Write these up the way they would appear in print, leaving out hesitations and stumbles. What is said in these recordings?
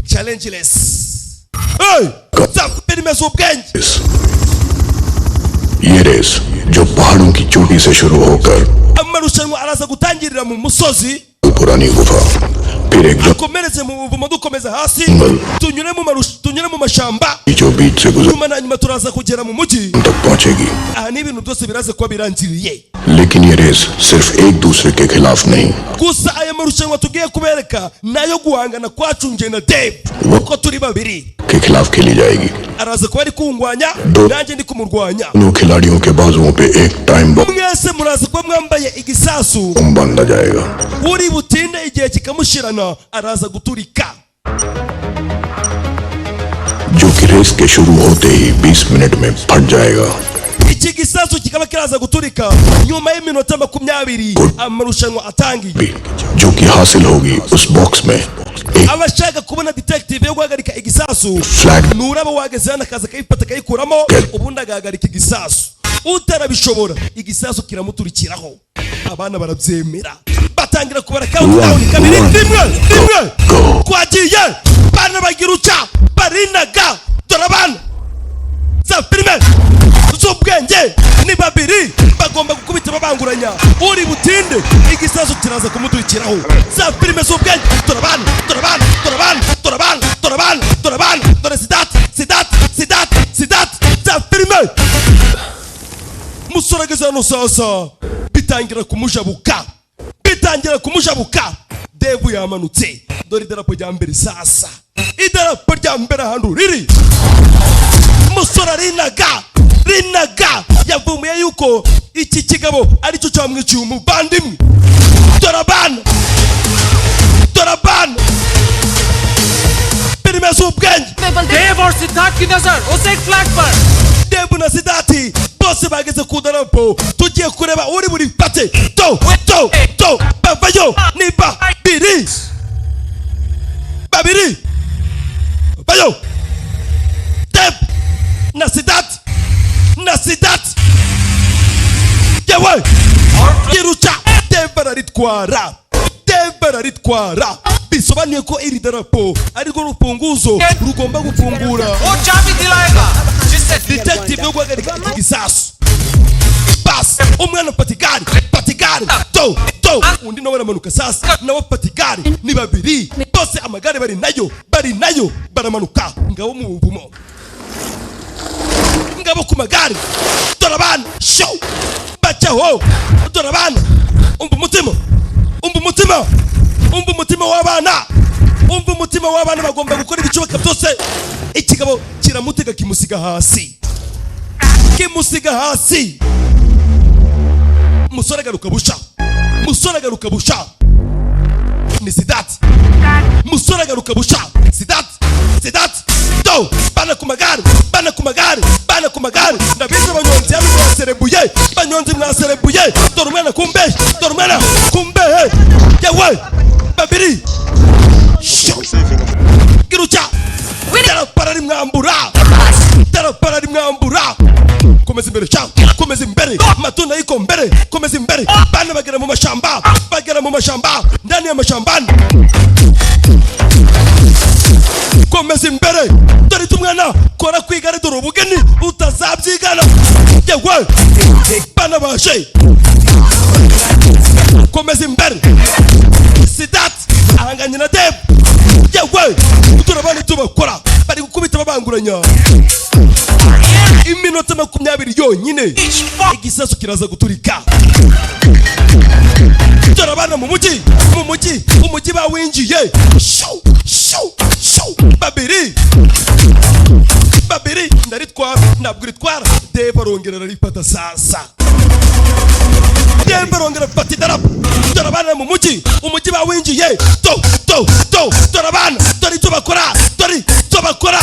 Challengeless. Hey, za filime z'ubwenge. ये race जो पहाड़ों की चोटी से शुरू होकर Amarushanwa araza gutangirira mu musozi, पुरानी गुफा, फिर एक akomereze mu buvumo, dukomeza hasi, tunyure mu mashyamba, बीचों बीच से गुजर nyuma na nyuma turaza kugera mu mujyi. तक पहुंचेगी। Aha ni ibintu byose biraza kuba birangiriye. लेकिन ये रेस सिर्फ एक दूसरे के खिलाफ नहीं, Gusa aya marushanwa tugiye kubereka nayo guhangana kwacu nje na Dave uko turi babiri. के खिलाफ खेली जाएगी। Araza kuba ari kungwanya, nanjye ndi kumurwanya. दोनों खिलाड़ियों के बाजुओं पे एक time Mwese muraza kuba mwambaye igisasu. Bomb बांधा जाएगा। Uri butinde igihe kikamushirana araza guturika. जो कि रेस के शुरू होते ही 20 मिनट में फट जाएगा। Iki gisasu kikaba kiraza guturika nyuma y'iminota 20 amarushanwa atangiye. भी जो कि हासिल होगी उस बॉक्स में एक Abashaka kubona detective yo guhagarika igisasu, flag nuraba wageze hano akaza akayifata akayikuramo, ubundi agahagarika igisasu. Utarabishobora igisasu kiramuturikiraho. Abana barabyemera, batangira kubara countdown: kabiri, rimwe, rimwe, twagiye! Bana bagira uca barinaga. Dore abana, za filime z'ubwenge. Ni babiri bagomba gukubita babanguranya, uri butinde igisasu kiraza kumuturikiraho. Za filime z'ubwenge. Dore abana, dore abana, dore abana, dore abana, dore abana, dore abana, dore Siddharth, Siddharth, Siddharth, Siddharth. Za filime. Musore ageze hano sasa, bitangira kumujabuka, bitangira kumujabuka. Devu yamanutse. Dore idarapo rya mbere sasa, idarapo rya mbere ahantu riri. Musore arinaga, rinaga. Yavumbuye yuko iki kigabo aricyo cyamwiciye umuvandimwe. Dore abana, dore abana, filime z'ubwenge. देव और सिद्धार्थ की नजर उस एक फ्लैग पर। Devu na Siddharth bose bageze ku darapo. Tugiye kureba uri burifate. To to to, bavayo. Ni babiri, babiri bayo, Dev na Siddharth, na Siddharth. Yewe, giruca! Dev araritwara, Dev araritwara. Bisobanuye ko iri darapo arirwo rufunguzo rugomba gufungura वो चाबी दिलाएगा जिससे detective yo guhagarika iki gisasu. Basi umwana afata igare, fata igare, do do. Undi nawe aramanuka sasa, nawe afata igare. Ni babiri bose, amagare bari nayo, bari nayo. Baramanuka ngabo mu buvumo, ngabo ku magare. Dore abana, show bacaho. Dore abana. Umva umutima, umva umutima, umva umutima w'abana, umva umutima w'abana. Bagomba gukora ibishoboka byose. Ikigabo kiramutega, kimusiga hasi, kimusiga hasi. Musore agaruka busha, musore agaruka busha, ni Siddharth. Musore agaruka busha, Siddharth, Siddharth. Do bana ku magare, bana ku magare, bana ku magare. Ndabizi abanyonzi hano mwaserebuye, banyonzi mwaserebuye. Dore umwana kumbehe, dore umwana kumbehe. Yewe, babiri. Giruca! Darapo arimwambura, darapo arimwambura. Komeza imbere cyangwa komeza imbere, matunda yiko mbere. Komeza imbere. Bana bagera mu mashamba, bagera mu mashamba, ndani ya mashambani. Komeza imbere. Dore tumwana kora kwigare. Dore ubugeni utazabyigana. Yewe, bana baje. Komeza imbere. Siddharth ahanganye na Dev. Yewe, turabana ibyo bakora, bari gukubita babanguranya. Iminota 20 yonyine igisasu kiraza guturika. Dore abana mu mujyi, mu mujyi, umujyi bawinjiye. Shou shou shou, babiri, babiri. Ndaritwara, ntabwo uritwara. Dev arongera ararifata sasa. Dev arongera afata idarapo. Dore abana mu mujyi, umujyi bawinjiye. Do do do, dore abana, dore icyo bakora, dore icyo bakora.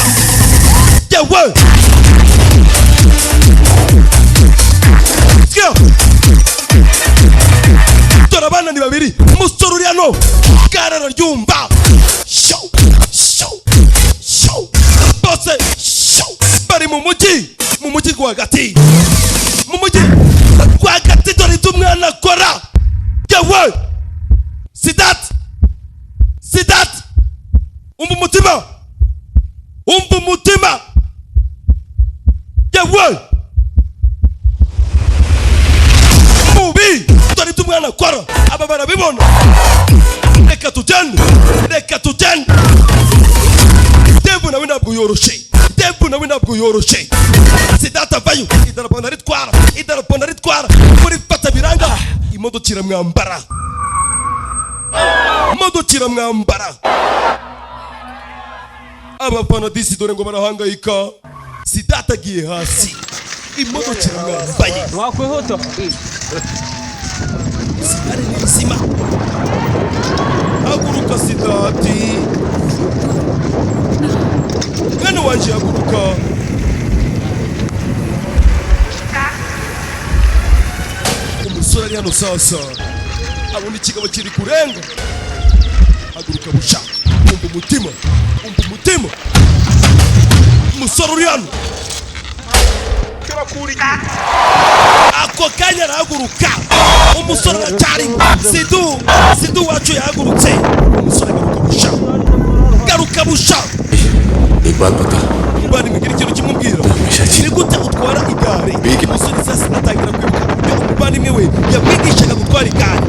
Yewe. Sikia. Dore abana ni babiri. Umusore uri hano gare araryumva. Show show show, bose show. Bari mu mujyi, mu mujyi rwagati, mu mujyi rwagati. Dore ibyo umwana akora. Yewe, Siddharth, Siddharth. Umutima yewe mubi. Dore ibyo umwana akora, aba barabibona. Reka tugende, reka tugende. Devu nawe ntabwo yoroshe, Devu nawe ntabwo yoroshe. Sidata avayo, idarapo ndaritwara, idarapo ndaritwara. Kurifata biranga, imodoka iramwambara, imodoka iramwambara. Abafana disi dore ngo barahangayika. Sidata agiye hasi, imodoka iramwambaye. Wakwihuta. Ari ni mzima. Haguruka Sidati, mwana wanje, haguruka. Umusore ari hano sasa abona ikigabo kiri kurenga. Haguruka busha, umva umutima, umva umutima. Umusore uri hano ako kanya arahaguruka. Umusore aracyari Sidu, Sidu wacu yahagurutse. Umusore garuka busha, garuka busha. एक बात बता, Muvandimwe, ngira ikintu kimubwira. Ni gute utwara igare? Umusore sasa atangira kwibuka uburyo umuvandimwe we yamwigishaga gutwara igare.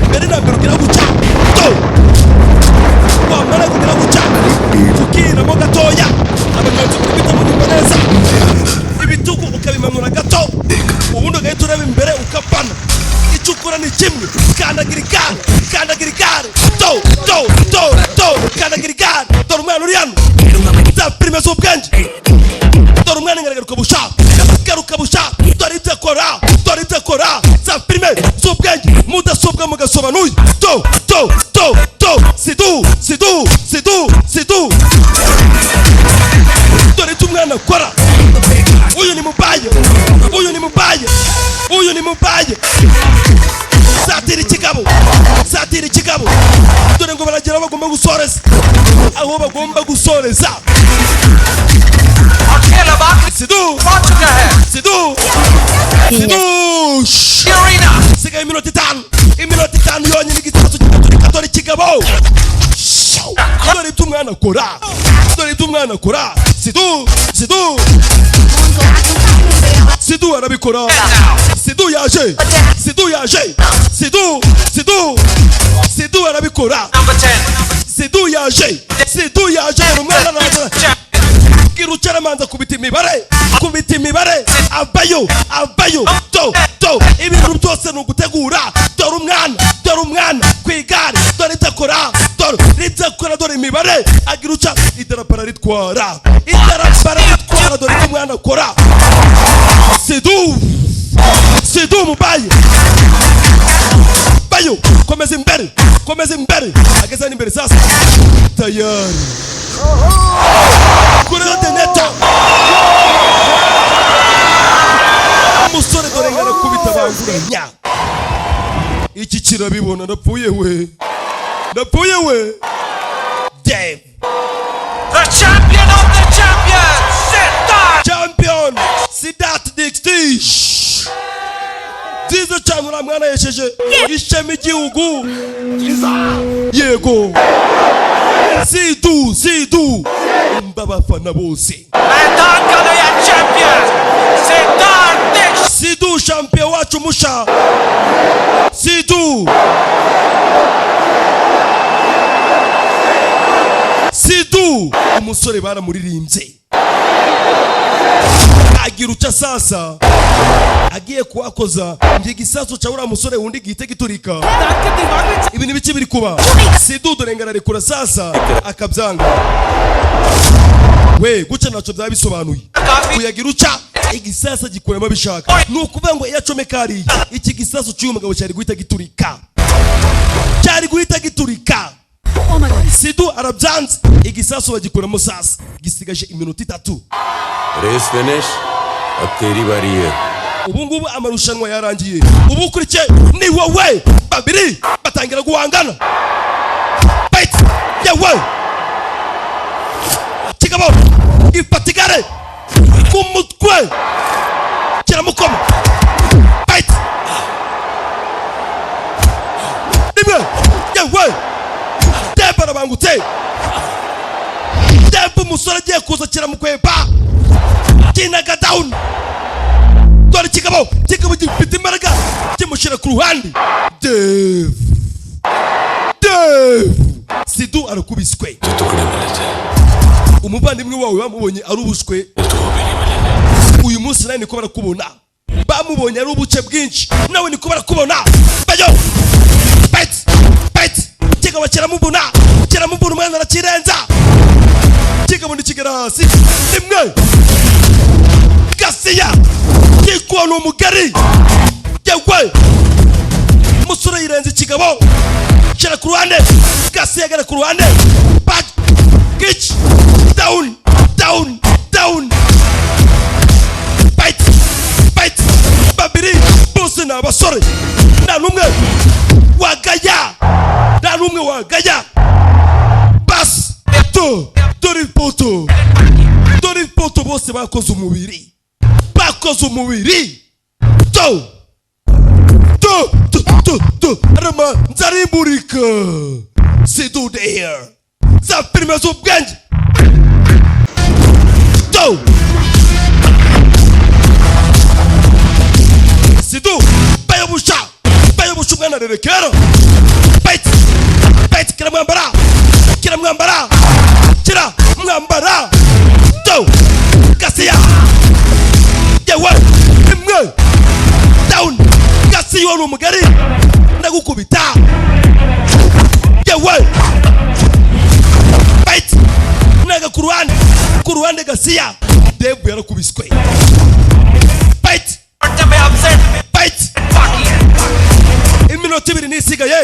Mbere na mbere ugira guca to, wamara kugira guca ukiramo gatoya, abanyonzi kuri bita munyumva neza, ibitugu ukabimanura gato, ubundi ugahita ureba imbere ukapana. Icyo ukora ni kimwe, kandagira igare, kandagira igare, to to to to, kandagira igare. Dore umwana uri hano za filime z'ubwenge. Dore umwana ngaragaruka busha, garuka busha. Dore ibyo akora, dore ibyo akora, za filime z'ubwenge. Mudasobwa mugasobanuye. To to to to, Sidu, Sidu, Sidu, Sidu. Dore ibyo umwana akora. Uyu ni mubaye, uyu ni mubaye, uyu ni mubaye. Satira ikigabo, satira ikigabo. Dore ngo baragera aho bagomba gusoreza, aho bagomba gusoreza. और खेल अब आखिरी Sidu, पहुंच चुका है। Sidu, Sidu. Arena. Sigaye iminota 5, iminota 5 yonyine, igisasu kigaturika. Dore ikigabo, dore ibyo umwana akora, dore ibyo umwana akora. Sidu, Sidu, Sidu arabikora. Sidu yaje, Sidu yaje, Sidu, Sidu, Sidu arabikora. Number 10. Sidu yaje, Sidu yaje. Umwana araza bwira aramanza kubita imibare, kubita imibare. Avayo, avayo, to to. Ibintu byose ni ugutegura. Dore umwana, dore umwana ku igare. Dore ibyo akora, dore ibyo akora, dore imibare agira uca. Idarapo araritwara, idarapo araritwara. Dore ibyo umwana akora. Sidu, Sidu mubaye bayo, komeza imbere, komeza imbere. Ageze hano imbere sasa, tayari kuri neta. Umusore dore ngo arakubita banguranya. Iki kirabibona, ndapfuye we, ndapfuye we. Dave The champion of the champions, Siddharth. Champion Siddharth Dixit. Byiza cyane, uriya mwana yesheje ishema igihugu. Yego, Sidu, Sidu, umva abafana bose. मैदान का नया champion Siddharth Dixit. Sidu champion wacu musha, Sidu, Sidu. Umusore baramuririmbye, agira uca sasa agiye kuhakoza njye igisasu cya uriya musore wundi gihite giturika. Ibintu biki biri kuba? Sidu dore ngo ararekura sasa akabyanga we. Guca ntacyo byaba bisobanuye, kuyagira uca igisasu agikuramo abishaka. Ni ukuvuga ngo iyo acomeka hariya, iki gisasu cy'uyu mugabo cyari guhita giturika, cyari guhita giturika. Sidu arabyanze, igisasu bagikuramo sasa. Gisigaje iminota 3. Race finish, अब तेरी बारी है। Ubu ngubu amarushanwa yarangiye, ubu ukurikiye ni wowe. Babiri batangira guhangana. Fight yewe, kigabo gifata igare ku mutwe kiramukoma. Fight rimwe yewe, Deb arabangutse, Deb. Debe umusore agiye kuza kiramukwepa, kinaga down. Dore ikigabo, ikigabo gifite imbaraga, kimushyira ku ruhande. Dave, Dave Sidu arakubiswe. जो टुकड़े मिले थे, Umuvandimwe wawe bamubonye ari ubushwe. तो वो भी नहीं मिलेंगे। Uyu munsi nawe niko barakubona, bamubonye ari ubuce bwinshi, nawe niko barakubona. Bayo bait bait, kigabo kiramubona, kiramubona, umwana arakirenza, kigabo ntikigera hasi. Rimwe gasiya kikona umugari yewe, umusore yirenza ikigabo, shyira ku ruhande. Gasiya agana ku ruhande, back kick, down, down, down, fight, fight. Babiri bose ni abasore, nta n'umwe wagaya, nta n'umwe wagaya. Basi to dore ipoto, dore ipoto, bose bakoze umubiri, bakoze umubiri. To to to to to, arama nzarimburika. Sidu there za filime z'ubwenge to Sidu bayobusha, bayobusha, umwana rerekera. Bait bait, kiramwambara, kiramwambara, kiramwambara. To gasiya yewe, imwe down. Gasiya ni umugari, ndagukubita yewe. Bait naga ku ruhande, ku ruhande. Gasiya Debu yarakubiswe. Bait bait, iminota 2 nisigaye.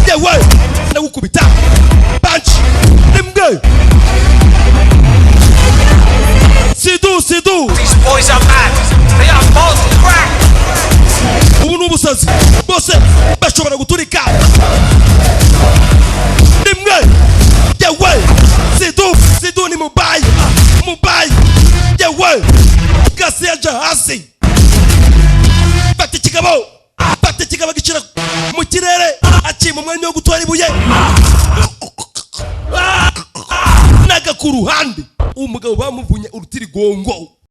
Yewe, ndagukubita punch rimwe. Sidu, Sidu. These boys are mad. They are both cracked. Ubu ni ubusazi, bose bashobora guturika. Rimwe yewe, Sidu, Sidu ni mubayi, mubayi yewe. Gasi yaja hasi, fata ikigabo, fata ikigabo, gishyira mu kirere, akima umwanya wo gutwara ibuye, naga ku ruhande. Umugabo bamuvunye urutirigongo.